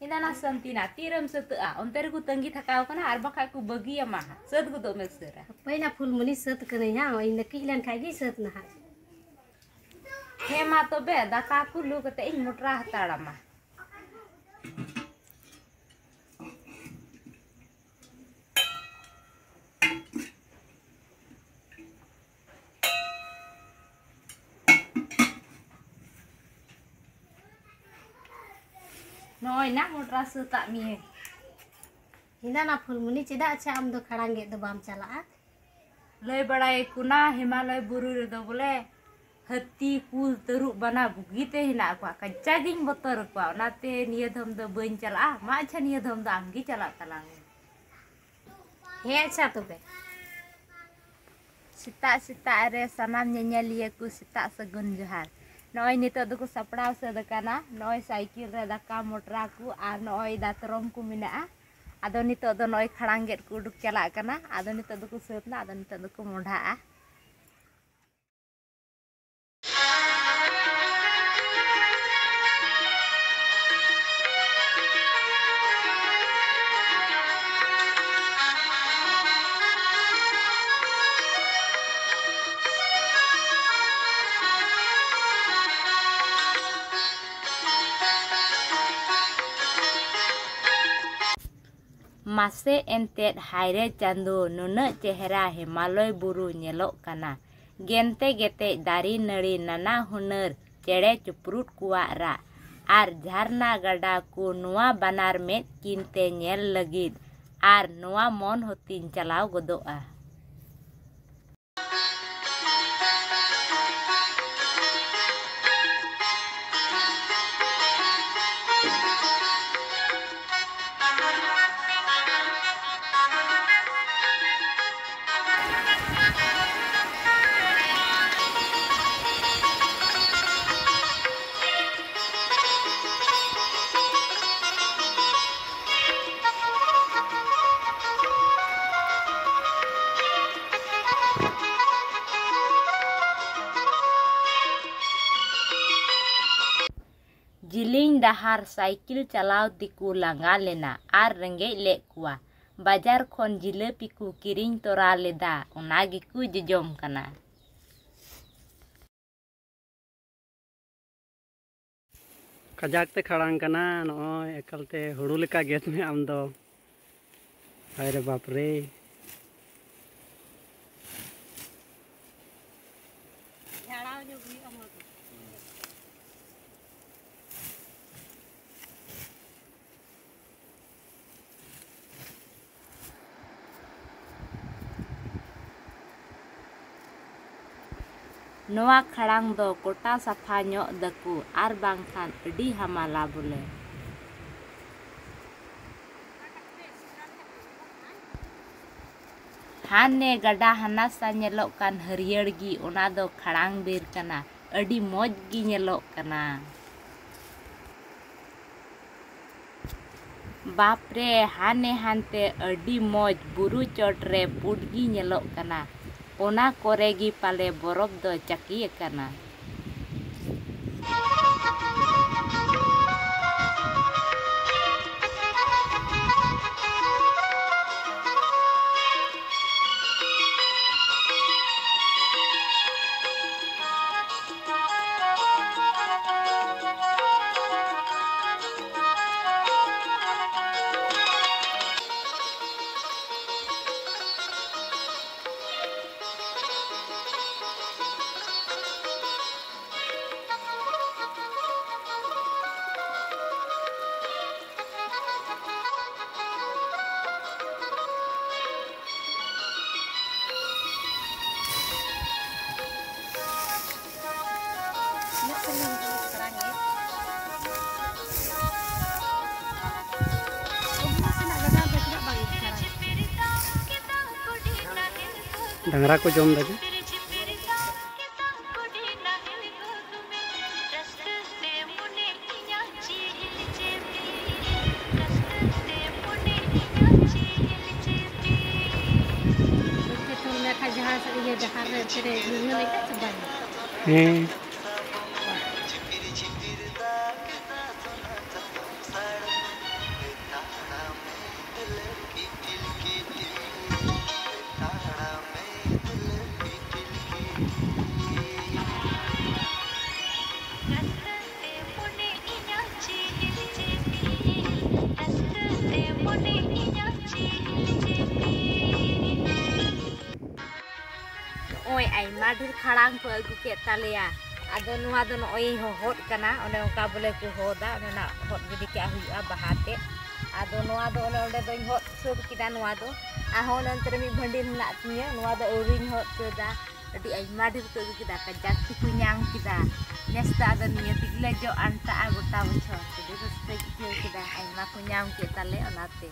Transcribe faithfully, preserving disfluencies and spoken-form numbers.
ᱮᱱᱟ ᱱᱟ ᱥᱟᱱᱛᱤᱱᱟ, ᱛᱤᱨᱮᱢ ᱥᱟᱹᱛᱟᱹᱜᱼᱟ? ᱚᱱᱛᱮ ᱨᱮᱠᱚ ᱛᱟᱺᱜᱤ ᱛᱷᱟᱠᱟᱣ ᱠᱟᱱᱟ, ᱟᱨ ᱵᱟᱠᱷᱟᱡ ᱠᱚ ᱵᱟᱹᱜᱤᱭᱟᱢᱟ ᱦᱟᱸᱜ᱾ ᱥᱟᱹᱛ ᱜᱚᱫᱚᱜ ᱢᱮ ᱩᱥᱟᱹᱨᱟ᱾ ᱦᱟᱯᱮ ᱱᱟ ᱯᱷᱩᱞᱢᱩᱱᱤ, ᱥᱟᱹᱛ ᱠᱟᱹᱱᱟᱹᱧ ᱦᱟᱸᱜ, ᱱᱚᱜᱼᱚᱭ ᱱᱟᱹᱠᱤᱡ ᱞᱮᱱ ᱠᱷᱟᱡ ᱜᱮ ᱥᱟᱹᱛ ᱱᱟᱦᱟᱜ᱾ ᱦᱮᱸ ᱢᱟ ᱛᱚᱵᱮ, ᱫᱟᱠᱟ ᱠᱚ ᱞᱩ ᱠᱟᱛᱮ ᱤᱧ ᱢᱚᱴᱨᱟ ᱦᱟᱛᱟᱲᱟᱢᱟ᱾ ᱱᱚᱜᱼᱚᱭ ᱱᱟ ᱢᱚᱴᱨᱟ ᱥᱟᱹᱛᱟᱜ ᱢᱤᱭᱟᱹᱧ᱾ ᱦᱤᱱᱟ ᱱᱟ ᱯᱷᱩᱞᱢᱩᱱᱤ, ᱪᱮᱫᱟᱜ ᱪᱷᱟ ᱟᱢ ᱫᱚ ᱠᱷᱟᱲᱟᱝ ᱜᱮᱫ ᱫᱚ ᱵᱟᱢ ᱪᱟᱞᱟᱜᱼᱟ? ᱞᱟᱹᱭ ᱵᱟᱲᱟᱭᱟᱠᱚ ᱱᱟ ᱦᱤᱢᱟᱞᱚᱭ ᱵᱩᱨᱩ ᱨᱮᱫᱚ ᱵᱚᱞᱮ ᱦᱟᱹᱛᱤ, ᱠᱩᱞ, ᱛᱟᱹᱨᱩᱵ, ᱵᱟᱱᱟ ᱵᱩᱜᱤᱛᱮ ᱦᱮᱱᱟᱜ ᱠᱚᱣᱟ᱾ ᱠᱟᱡᱟᱠ ᱜᱤᱧ ᱵᱚᱛᱚᱨ ᱟᱠᱚᱣᱟ, ᱚᱱᱟᱛᱮ ᱱᱤᱭᱟᱹ ᱫᱷᱚᱢ ᱫᱚ ᱵᱟᱹᱧ ᱪᱟᱞᱟᱜᱼᱟ᱾ ᱢᱟ ᱟᱪᱪᱷᱟ, ᱱᱤᱭᱟᱹ ᱫᱷᱚᱢ ᱫᱚ ᱟᱢᱜᱮ ᱪᱟᱞᱟᱜ ᱛᱟᱞᱟᱝ ᱢᱮ᱾ ᱦᱮᱸ ᱟᱪᱪᱷᱟ ᱛᱚᱵᱮ᱾ ᱥᱮᱛᱟᱜ ᱥᱮᱛᱟᱜ ᱨᱮ ᱥᱟᱱᱟᱢ ᱧᱮᱧᱮᱞᱤᱭᱟᱹ ᱠᱚ ᱥᱮᱛᱟᱜ ᱥᱟᱹᱜᱩᱱ ᱡᱚᱦᱟᱨ᱾ ᱱᱚᱜᱼᱚᱭ ᱱᱤᱛᱚᱜ ᱫᱚᱠᱚ ᱥᱟᱯᱲᱟᱣ ᱥᱟᱹᱛ ᱟᱠᱟᱱᱟ᱾ ᱱᱚᱜᱼᱚᱭ ᱥᱟᱭᱠᱮᱞ ᱨᱮ ᱫᱟᱠᱟ, ᱢᱚᱴᱨᱟ ᱠᱚ ᱟᱨ ᱱᱚᱜᱼᱚᱭ ᱫᱟᱛᱨᱚᱢ ᱠᱚ ᱢᱮᱱᱟᱜᱼᱟ᱾ ᱟᱫᱚ ᱱᱤᱛᱚᱜ ᱫᱚ ᱱᱚᱜᱼᱚᱭ ᱠᱷᱟᱲᱟᱝ ᱜᱮᱫ ᱠᱚ ᱩᱰᱩᱠ ᱪᱟᱞᱟᱜ ᱠᱟᱱᱟ᱾ ᱟᱫᱚ ᱱᱤᱛᱚᱜ ᱫᱚᱠᱚ ᱥᱟᱹᱛ ᱱᱟ, ᱟᱫᱚ ᱱᱤᱛᱚᱜ ᱫᱚᱠᱚ ᱢᱚᱰᱷᱟᱜᱼᱟ᱾ ᱢᱟᱥᱮ ᱮᱱᱛᱮᱫ ᱦᱟᱭᱨᱮ ᱪᱟᱸᱫᱚ, ᱱᱩᱱᱟᱹᱜ ᱪᱮᱦᱨᱟ ᱦᱤᱢᱟᱞᱚᱭ ᱵᱩᱨᱩ ᱧᱮᱞᱚᱜ ᱠᱟᱱᱟ᱾ ᱜᱮᱱᱛᱮ ᱜᱮᱛᱮᱡ ᱫᱟᱨᱮ ᱱᱟᱹᱲᱤ, ᱱᱟᱱᱟ ᱦᱩᱱᱟᱹᱨ ᱪᱮᱬᱮ ᱪᱤᱯᱨᱩᱫ ᱠᱚᱣᱟᱜ ᱨᱟᱜ, ᱟᱨ ᱡᱷᱟᱨᱱᱟ ᱜᱟᱰᱟ ᱠᱚ, ᱱᱚᱣᱟ ᱵᱟᱱᱟᱨ ᱢᱮᱫ ᱠᱤᱱ ᱛᱮ ᱧᱮᱞ ᱞᱟᱹᱜᱤᱫ, ᱟᱨ ᱱᱚᱣᱟ ᱢᱚᱱ ᱦᱚᱸᱛᱤᱧ ᱪᱟᱞᱟᱣ ᱜᱚᱫᱚᱜᱼᱟ᱾ ᱡᱤᱞᱤᱧ ᱰᱟᱦᱟᱨ ᱥᱟᱭᱠᱮᱞ ᱪᱟᱞᱟᱣ ᱛᱮᱠᱚ ᱞᱟᱸᱜᱟ ᱞᱮᱱᱟ ᱟᱨ ᱨᱮᱸᱜᱮᱡ ᱞᱮᱫ ᱠᱚᱣᱟ᱾ ᱵᱟᱡᱟᱨ ᱠᱷᱚᱱ ᱡᱤᱞᱟᱹᱯᱤ ᱠᱚ ᱠᱤᱨᱤᱧ ᱛᱚᱨᱟ ᱞᱮᱫᱟ, ᱚᱱᱟ ᱜᱮᱠᱚ ᱡᱚᱡᱚᱢ ᱠᱟᱱᱟ᱾ ᱠᱟᱡᱟᱠ ᱛᱮ ᱠᱷᱟᱲᱟᱝ ᱠᱟᱱᱟ, ᱱᱚᱜᱼᱚᱭ ᱮᱠᱟᱞ ᱛᱮ ᱦᱩᱲᱩ ᱞᱮᱠᱟ ᱜᱮᱫ ᱢᱮ ᱟᱢ ᱫᱚ᱾ ᱦᱟᱭ ᱨᱮ ᱵᱟᱯ ᱨᱮ᱾ ᱡᱷᱟᱲᱟᱣ ᱧᱚᱜ ᱦᱩᱭᱩᱜᱼᱟ ᱢᱟ᱾ ᱱᱚᱣᱟ ᱠᱷᱟᱲᱟᱝ ᱫᱚ ᱠᱚᱴᱟ ᱥᱟᱯᱷᱟ ᱧᱚᱜ ᱫᱟᱠᱚ, ᱟᱨ ᱵᱟᱝᱠᱷᱟᱱ ᱟᱹᱰᱤ ᱦᱟᱢᱟᱞᱟ ᱵᱚᱞᱮ᱾ ᱦᱟᱱᱮ ᱜᱟᱰᱟ ᱦᱟᱱᱟ ᱥᱟ ᱧᱮᱞᱚᱜ ᱠᱟᱱ ᱦᱟᱹᱨᱭᱟᱹᱲ ᱜᱮ, ᱚᱱᱟ ᱫᱚ ᱠᱷᱟᱲᱟᱝ ᱵᱤᱨ ᱠᱟᱱᱟ᱾ ᱟᱹᱰᱤ ᱢᱚᱡᱽ ᱜᱮ ᱧᱮᱞᱚᱜ ᱠᱟᱱᱟ᱾ ᱵᱟᱯ ᱨᱮ, ᱦᱟᱱᱮ ᱦᱟᱱᱛᱮ ᱟᱹᱰᱤ ᱢᱚᱡᱽ ᱵᱩᱨᱩ ᱪᱚᱴ ᱨᱮ ᱯᱩᱸᱰ ᱜᱮ ᱧᱮᱞᱚᱜ ᱠᱟᱱᱟ᱾ ᱚᱱᱟ ᱠᱚᱨᱮ ᱜᱮ ᱯᱟᱞᱮ ᱵᱚᱨᱚᱯᱷ ᱫᱚ ᱪᱟᱹᱠᱤ ᱟᱠᱟᱱᱟ᱾ ᱰᱟᱝᱨᱟ ᱠᱚ ᱡᱚᱢ ᱞᱟᱹᱜᱤᱫ᱾ ᱯᱮᱴᱨᱳᱞ ᱢᱮ ᱠᱷᱟᱡ ᱡᱟᱦᱟᱸ ᱥᱮᱫ ᱤᱭᱟᱹ ᱰᱟᱦᱟᱨ ᱨᱮ ᱯᱮᱨᱮᱡ ᱧᱩᱨᱦᱟᱹ ᱞᱮᱱᱠᱷᱟᱡ ᱪᱟᱵᱟᱭᱮᱱᱟ᱾ ᱦᱮᱸ᱾ ᱰᱷᱮᱨ ᱠᱷᱟᱲᱟᱝ ᱠᱚ ᱟᱹᱜᱩ ᱠᱮᱫ ᱛᱟᱞᱮᱭᱟ᱾ ᱟᱫᱚ ᱱᱚᱣᱟ ᱫᱚ ᱱᱚᱜᱼᱚᱭ ᱦᱚᱦᱚᱫ ᱠᱟᱱᱟ, ᱚᱱᱮ ᱚᱱᱠᱟ ᱵᱚᱞᱮ ᱠᱚ ᱦᱚᱫᱟ, ᱚᱱᱮ ᱚᱱᱟ ᱦᱚᱫ ᱜᱤᱰᱤ ᱠᱟᱜ ᱦᱩᱭᱩᱜᱼᱟ ᱵᱟᱦᱟ ᱛᱮ᱾ ᱟᱫᱚ ᱱᱚᱣᱟ ᱫᱚ ᱚᱱᱮ ᱚᱸᱰᱮ ᱫᱚᱧ ᱦᱚᱫ ᱥᱟᱹᱛ ᱠᱮᱫᱟ ᱱᱚᱣᱟ ᱫᱚ᱾ ᱟᱨᱦᱚᱸ ᱚᱱᱮ ᱚᱱᱛᱮ ᱨᱮ ᱢᱤᱫ ᱵᱷᱟᱹᱱᱰᱤ ᱢᱮᱱᱟᱜ ᱛᱤᱧᱟᱹ, ᱱᱚᱣᱟ ᱫᱚ ᱟᱹᱣᱨᱤᱧ ᱦᱚᱫ ᱥᱟᱹᱛᱟ᱾ ᱟᱹᱰᱤ ᱟᱭᱢᱟ ᱰᱷᱮᱨ ᱠᱚ ᱟᱹᱜᱩ ᱠᱮᱫᱟ, ᱠᱟᱡᱟᱠ ᱛᱮᱠᱚ ᱧᱟᱢ ᱠᱮᱫᱟ᱾ ᱱᱮᱥ ᱫᱚ ᱟᱫᱚ ᱱᱤᱭᱟᱹ ᱛᱮᱜᱮ ᱞᱮ ᱡᱚᱜ ᱟᱱᱴᱟᱜᱼᱟ ᱜᱚᱴᱟ ᱵᱚᱪᱷᱚᱨ᱾ ᱟᱹᱰᱤ ᱨᱟᱹᱥᱠᱟᱹᱧ ᱟᱹᱭᱠᱟᱹᱣ ᱠᱮᱫᱟ, ᱟᱭᱢᱟ ᱠᱚ ᱧᱟᱢ ᱠᱮᱫ ᱛᱟᱞᱮ ᱚᱱᱟᱛᱮ᱾